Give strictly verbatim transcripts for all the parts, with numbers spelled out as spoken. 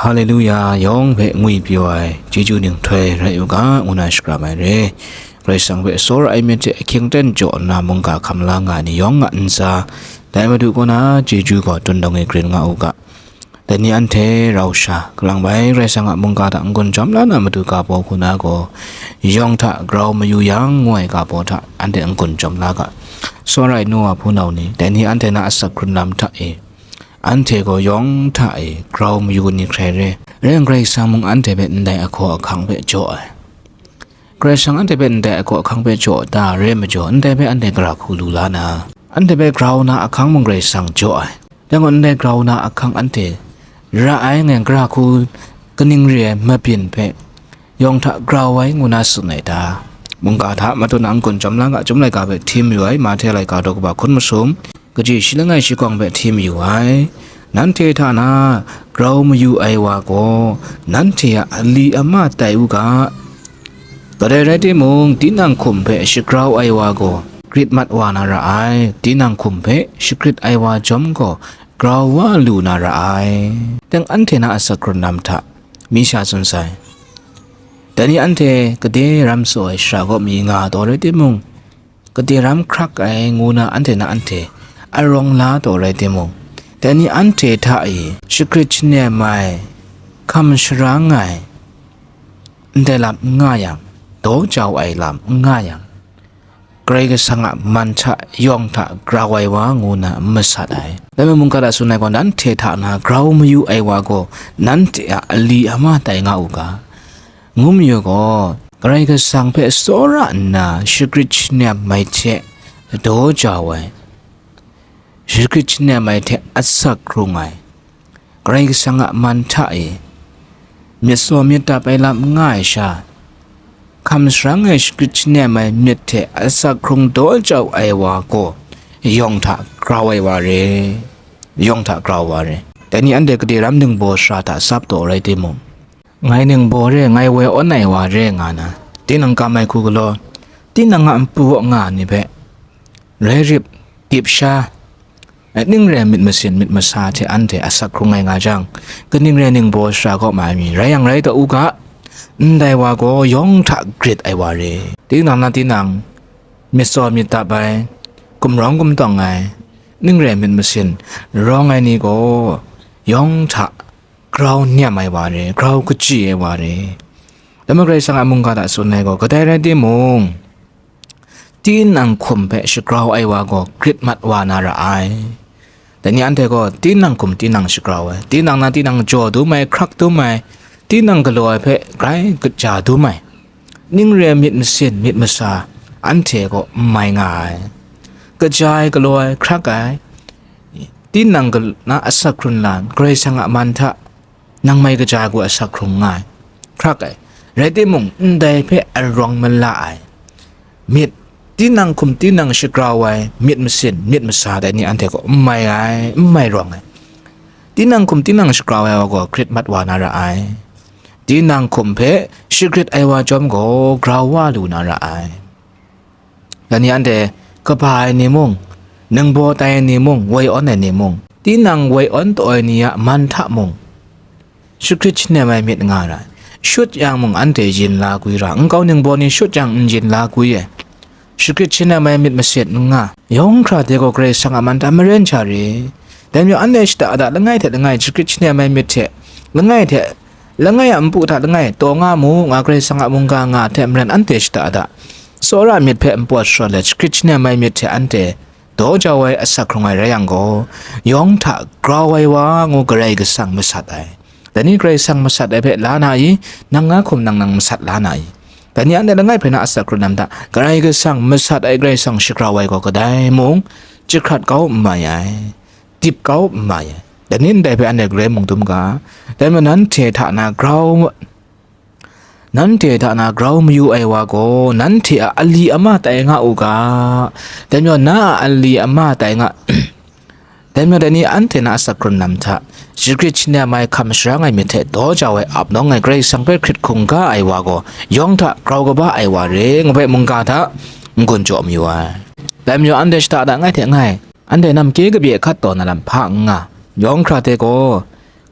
Haleluya, yawng hpe ngwi pyaw ai chyeju ninghtoi rai u ga, ngu na shakram ai re. Karai Kasang hpe tsawra ai myit hte ahkying ten jaw nna mungga hkam la nga ai ni yawng a ntsa, dai Madu kaw na chyeju gaw tundawng e grin nga u ga. Dai ni anhte rau sha, kalang bai Karai Kasang a mungga hta n-gun jawm la na matu ga baw hku na gaw, yawng hta grau mayu yang, ngu ai ga baw hta anhte n-gun jawm la ga. Tsawra ai nu wa hpunau ni, dai ni anhte na asak hkrun lam hta e, anhte gaw yawng hta e grau mayu ni hkrai re. Rai yang, Karai Kasang mung anhte hpe ndai ahkaw ahkang hpe jaw ai. Karai Kasang anhte hpe ndai ahkaw ahkang hpe jaw da re majaw, ndai hpe anhte gara hku lu la na, anhte hpe grau na ahkang mung Karai Kasang jaw ai. Dai gaw, ndai grau na ahkang anhte ra ai ngai, gara hku kaning re ai mabyin hpe yawng hta grau ai ngu na tsun ai ta? Mungga hta matut na n-gun jawm la ga, Chyum laika hpe hti mayu ai, Mahte laika daw kaba hkun masum, kaji shi langai shi kawng hpe hti mayu ai. Nanhte hta na grau mayu ai wa gaw, nanhte a ali ama tai u ga. Kadai rai timung, tinang hkum hpe shagrau ai wa gaw, grit mat wa na ra ai, tinang hkum hpe shagrit ai wa jawm gaw, grau wa lu na ra ai. Dang anhte na asak hkrun lam hta, mi sha tsun sai. Dai ni anhte gade ram tsaw ai shara kaw mi nga taw rai timung, gade ram hkrak ai ngu na anhte na anhte arawng la taw rai timung, dai ni anhte hta e shagrit shane mai, hkam sharang ai, ndai lam n nga yang, daw jau ai lam n nga yang, Karai Kasang a man hta yawng hta grau ai wa ngu na n masat ai. Dai mung, mungga hta tsun ai gaw, nanhte hta na grau mayu ai wa gaw, nanhte a ali ama tai nga u ga, ngu mayu gaw, Karai Kasang hpe tsawra nna shagrit shane mai hte daw jau ai, shagrit shane mai hte asak hkrung ai, Karai Kasang a man hta e myit tsaw myit dap ai lam n nga ai sha, hkam sharang ai shagrit shane mai myit hte asak hkrung daw jau ai wa gaw, yawng hta grau ai wa re, yawng hta grau wa re. Dai ni anhte gade ram ningbaw sara hta tsap taw rai timung, ngai ningbaw re, ngai woi awn ai wa re nga na, tinang kam ai hku galaw, tinang a npu kaw nga ai ni hpe, rai rip, dip sha, ning re myit masin myit masa hte anhte asak hkrung ai nga jang, kaning re ningbaw sara kaw ma ai mi rai yang rai taw u ga, ndai wa gaw yawng hta grit ai wa re. Tinang na tinang, myit tsaw myit dap ai, gumrawng gumtawng ai, ning re myit masin rawng ai ni gaw, yawng hta grau nem ai wa re, grau kaji ai wa re. Dai majaw Karai Kasang a mungga hta tsun ai gaw, kadai rai timung, tinang hkum hpe shagrau ai wa gaw grit mat wa na ra ai. Dai ni anhte gaw tinang hkum tinang shagrau ai, tinang na tinang jaw dum ai, hkrak dum ai, tinang galaw ai hpe grai kaja dum ai, ning re myit masin myit masa anhte gaw n mai nga ai, kaja ai, galaw ai, hkrak ai, tinang gal-, na asak hkrun lam, Karai Kasang a man hta nang mai kaja ai hku asak hkrung nga ai, hkrak ai, rai timung, ndai hpe arawng mala ai myit, tinang hkum tinang shagrau ai myit masin myit masa dai ni anhte gaw n mai ai, n mai rawng ai. Tinang hkum tinang shagrau ai wa gaw grit mat wa na ra ai. Tinang hkum hpe shagrit ai wa chyawm gaw grau wa lu na ra ai. Dai ni anhte kaba ai ni mung, ningbaw tai ai ni mung, woi awn ai ni mung, tinang woi awn taw ai ni a man hta mung, shagrit shane mai myit nga ra ai. Shut yang mung, anhte yin la gwi ra, nkau ningbaw ni shut yang n yin la gwi ai. Shagrit shane mai myit masit n nga, yawng hkra de gaw Karai Kasang a man hta maren sha re. Dai majaw, anhte shada da langai hte langai shagrit shane mai myit hte, langai hte langai a npu hta langai taw nga mu, nga Karai Kasang a mungga nga hte maren anhte shada da, tsawra myit hpe npawt sharawt let, shagrit shane mai myit hte anhte daw jau ai, asak hkrung ai rai yang gaw, yawng hta grau ai wa ngu Karai Kasang masat ai. Dai ni Karai Kasang masat ai hpe la na i? Nang nga hkum nang nang masat la na i? Dai ni anhte langai hpe na asak hkrun ai hta, Karai Kasang masat ai, Karai Kasang shagrau ai gaw kadai mung jahkrat kau n mai ai, dip kau n mai ai. Dai ni ndai hpe anhte galoi mung dum ga, dai majaw nanhte hta na grau, nanhte hta na grau mayu ai wa gaw, nanhte a ali ama tai nga u ga, dai majaw na a ali ama tai nga, dai majaw dai ni anhte na asak hkrun lam hta, shagrit shane mai hkam sharang ai myit hte daw jau ai, ap nawng ai, Karai Kasang hpe hkrit hkungga ai wa gaw, yawng hta grau kaba ai wa re, ngu bai mungga hta n-gun jaw mayu ai. Dai majaw anhte shada da langai hte langai, anhte namkye kabye hkat taw na lam hpa n nga, yawng hkra hte gaw,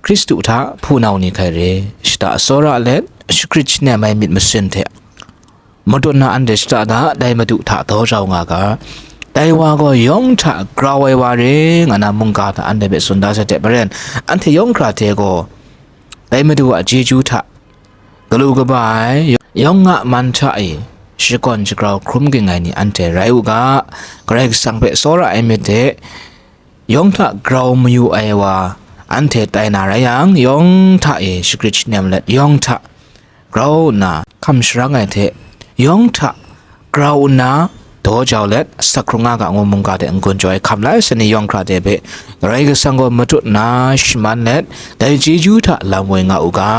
Hkristu hta hpunau ni hkai re, shata tsawra let, shagrit shanem ai myit masin hte matut na anhte shata da, dai Madu hta daw jau nga ga, dai wa gaw yawng hta grau ai wa re, nga na mungga hta anhte hpe tsun da sai hte maren, anhte yawng hkra hte gaw dai Madu a chyeju hta galu kaba ai, yawng a man hta e shakawn shagrau hkrum ging ai ni anhte rai u ga, Karai Kasang hpe tsawra ai myit hte yawng hta grau mayu ai wa anhte tai na rai yang, yawng hta e shagrit shanem let, yawng hta grau nna hkam sharang ai hte, yawng hta grau nna daw jau let, asak hkrung nga ga ngu mungga hte n-gun jaw ai hkam lai sa ni yawng hkra hte hpe Karai Kasang gaw matut nna shaman let, dai chyeju hta lam woi nga u ga.